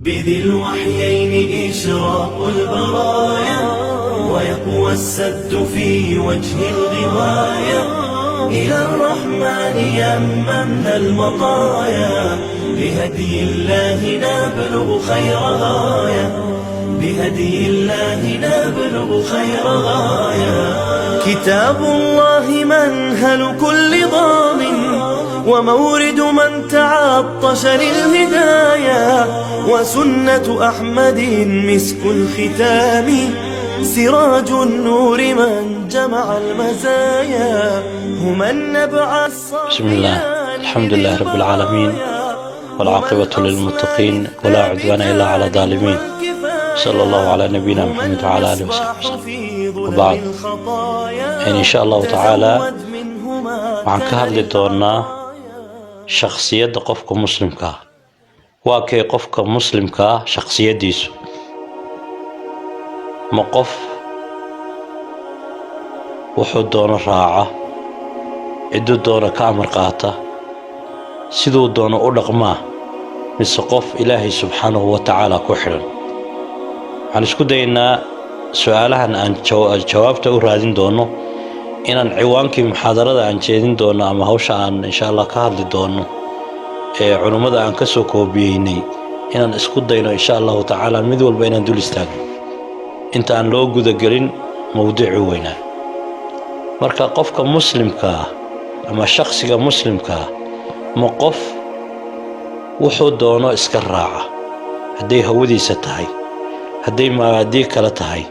بذي الوحيين إشراق البرايا، ويقوى السد في وجه الغواية. إلى الرحمن يممنا المطايا، بهدي الله نبلغ خير غاية، بهدي الله نبلغ خير غاية. كتاب الله منهل كل ضام، ومورد من تعطش للهدايا، وسنة أحمد مسك الختام، سراج النور من جمع المزايا، هما النبع. بسم الله، الحمد لله رب العالمين، والعاقبة للمتقين، ولا عدوان إلا على الظالمين، صلى الله على نبينا محمد وعلى آله وصحبه وسلم، وبعد. إن شاء الله تعالى waxaan ka hadli doonaa shakhsiyadda qofka muslimka ah. Waa kee qofka muslimka ah shakhsiyaddiisu? Ma qof wuxuu doono raaca, cidduu doono ka amar qaata, siduu doono u dhaqmaa, mise qof Ilaahay subxaanahu wa tacaala ku xidhan? Waxaan isku daynaa su-aalahan aan jawaabta u raadin doono inaan ciwaankii muxaadarada aan jeedin doono ama hawsha aan insha Allah ka hadli doono ee culummada aan ka soo koobiyeynay, inaan isku dayno insha Allahu tacaala mid walba inaan dul istaagno inta aan loo gudagelin mowduuci weynaa. Marka qofka muslimka ah ama shakhsiga muslimka ah, ma qof wuxuu doono iska raaca, hadday hawadiisa tahay, hadday mabaadii kale tahay,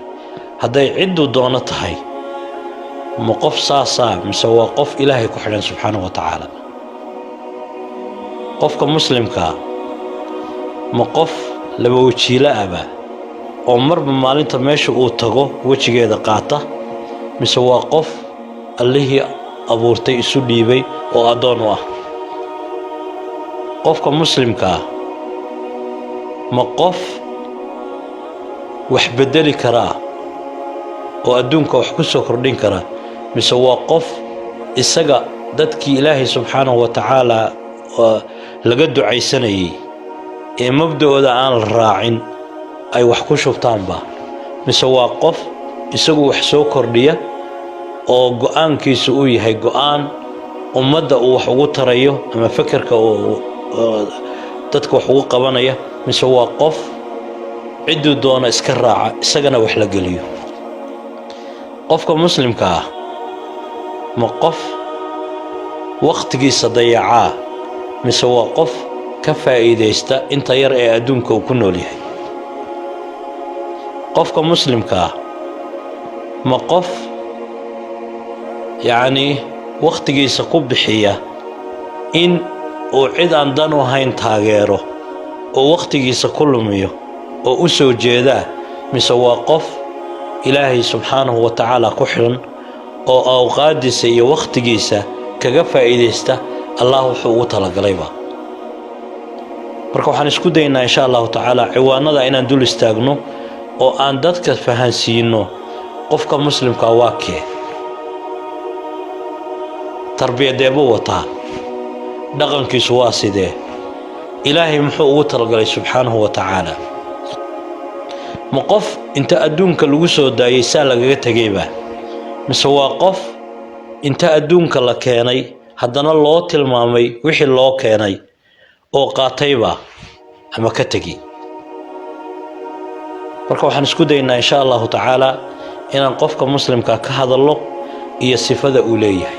hadday cidduu doono tahay? Ma qof saasaa, mise waa qof Ilaahay ku xidhan subxaanahu wa tacaala? Qofka muslimkaa ma qof laba wajiilo aba oo marba maalinta meesha uu tago wejigeeda qaata, mise waa qof Allihii abuurtay isu dhiibay oo addoon u ah? Qofka muslimka ah ma qof wax beddeli karaa oo adduunka wax ku soo kordhin kara, mise waa qof isaga dadkii Ilaahay subxaanahu wa tacaala laga ducaysanayay ee mabda'ooda aan la raacin ay wax ku shubtaanba, mise waa qof isagu wax soo kordhiya oo go-aankiisu uu yahay go-aan ummadda uu wax ugu tarayo ama fekerka dadka wax ugu qabanaya, mise waa qof cidduu doono iska raaca, isagana wax la geliyo? Qofka muslimka ah ma qof wakhtigiisa dayacaa, mise waa qof ka faa'iidaysta inta yar ee adduunka uu ku nool yahay? Qofka muslimka ah ma qof yacnii wakhtigiisa ku bixiya in uu cid aan dan u ahayn taageero oo wakhtigiisa ku lumiyo oo u soo jeedaa, mise waa qof Ilaahay subxaanahu wa tacaala ku xidhan oo awqaaddiisa iyo wakhtigiisa kaga faa'iidaysta Allah wuxuu ugu talagalayba? Marka waxaan isku daynaa insha Allahu tacaala ciwaanada inaan dul istaagno oo aan dadka fahansiino qofka muslimka waa kee, tarbiyadeebuu wataa, dhaqankiisu waa sidee, Ilaahay muxuu ugu talagalay subxaanahu wa tacaala. Ma qof inta adduunka lagu soo daayay saa lagaga tegayba, mise waa qof inta adduunka la keenay haddana loo tilmaamay wixii loo keenay oo qaatayba ama ka tegi? Marka waxaan isku daynaa insha Allahu tacaala inaan qofka muslimka ka hadallo iyo sifada uu leeyahay.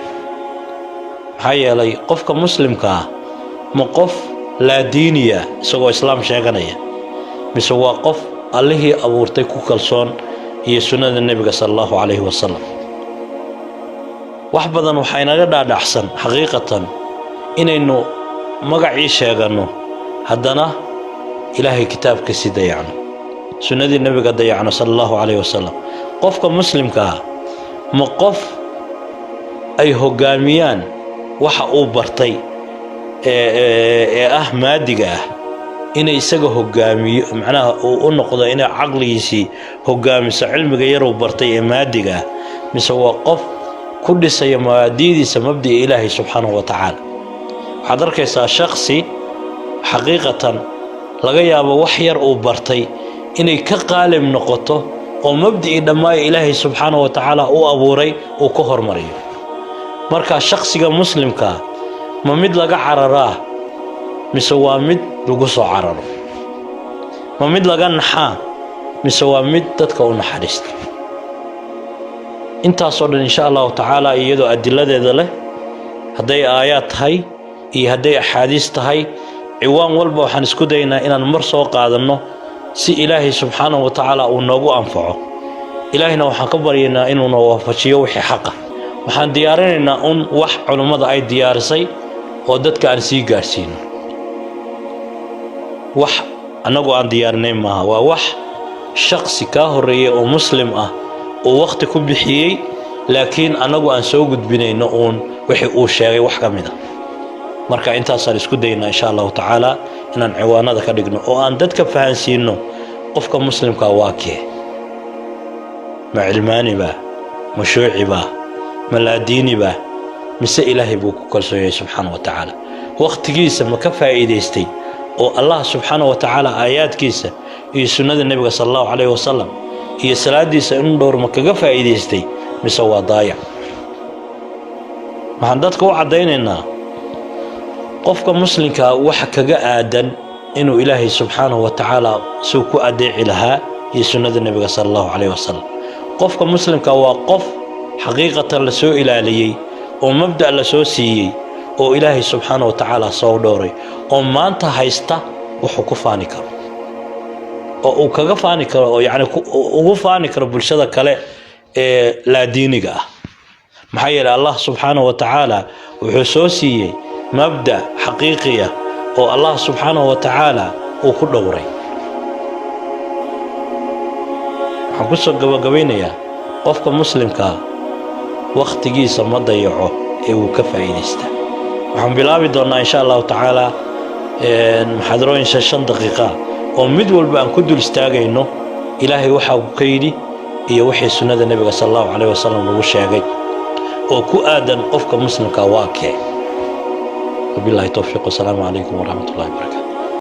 Maxaa yeelay, qofka muslimka ah ma qof laadiiniya isagoo islaam sheeganaya, mise waa qof Allihii abuurtay ku kalsoon iyo sunnada Nebiga sala Allahu calayhi wasalam? Wax badan waxaa inaga dhaadhacsan xaqiiqatan inaynu magacii sheeganno, haddana Ilaahay kitaabkiisi dayacno, sunnadii Nebiga dayacno sala Allahu calayhi wasalam. Qofka muslimka ah ma qof ay hoggaamiyaan waxa uu bartay ee ah maadiga ah inay isaga hogaamiyo, macnaha uu u noqdo inay caqligiisii hogaamiso cilmiga yaruu bartay ee maadiga ah, mise waa qof ku dhisaya mabaadi'diisa mabdi'a Ilaahay subxaanahu wa tacaala? Waxaad arkaysaa shaksi xaqiiqatan Laga yaabo wax yar uu bartay inay ka qaalib noqoto oo mabdicii dhammaayo Ilaahay subxaanahu wa tacaala u abuuray uu ka hormariyo. Marka shakhsiga muslimkaa ma mid laga cararaa mise waa mid lagu soo cararo? Ma mid laga naxaa mise waa mid dadka u naxariista? Intaasoo dhan, insha Allahu tacaala, iyadoo adiladeeda leh, hadday aayaad tahay iyo hadday axaadiis tahay, ciwaan walba waxaan isku daynaa inaan mar soo qaadanno si Ilaahay subxaanahu wa tacaala uu noogu anfaco. Ilaahayna waxaan ka baryaynaa inuuna waafajiyo wixii xaqa. Waxaan diyaarinaynaa un wax culummada ay diyaarisay oo dadka aan sii gaadhsiino. Wax annagu aan diyaarinay maaha, waa wax shaqsi kaa horreeyay oo muslim ah uu wakhti ku bixiyey, laakiin annagu aan soo gudbinayno uun wixii uu sheegay wax ka mid a. Marka intaasaan isku daynaa, insha Allahu tacaala, inaan ciwaanada ka dhigno oo aan dadka fahansiino qofka muslimka waa kee: ma cilmaani baa, ma shuuci baa, ma laadiini baa, mise Ilaahay buu ku kalsoon yahay subxaana wa tacaala? Wakhtigiisa ma ka faa'iidaystay oo Allah subxaana wa tacaala aayaadkiisa iyo sunnada Nebiga sala Allahu calayhi wasalam iyo salaadiisa in dhowr ma kaga faa'iidaystay, mise waa daayac? Waxaan dadka u caddaynaynaa qofka muslimkaa waxa kaga aadan inuu Ilaahay subxaanahu wa tacaala suu ku adeeci lahaa iyo sunnada Nebiga sala Allahu calayhi wasalam. Qofka muslimka waa qof xaqiiqatan la soo ilaaliyey oo mabda' la soo siiyey oo Ilaahay subxaana wa tacaala soo dhowray oo maanta haysta wuxuu ku faani karo oo uu kaga faani karo oo yacni ugu faani karo bulshada kale ee laadiiniga ah. Maxaa yeelay, Allah subxaanahu wa tacaala wuxuu soo siiyey mabda' xaqiiqiya oo Allah subxaanahu wa tacaala uu ku dhowray. Waxaan ku soo gabagabaynayaa, qofka muslimkaa wakhtigiisa ma dayaco ee wuu ka faa'iidaystaa. Waxaan bilaabi doonnaa, insha Allahu tacaala, muxaadarooyin 5 daqiiqa oo mid walba aan ku dul istaagayno Ilaahay waxa uu ka yidhi iyo wixii sunnada Nebiga sala Allahu calayh wasalam lagu sheegay oo ku aadan qofka muslimka waa kee. Wabillahi towfiiq, wasalaamu calaykum waraxmat ullahi wabarakatu.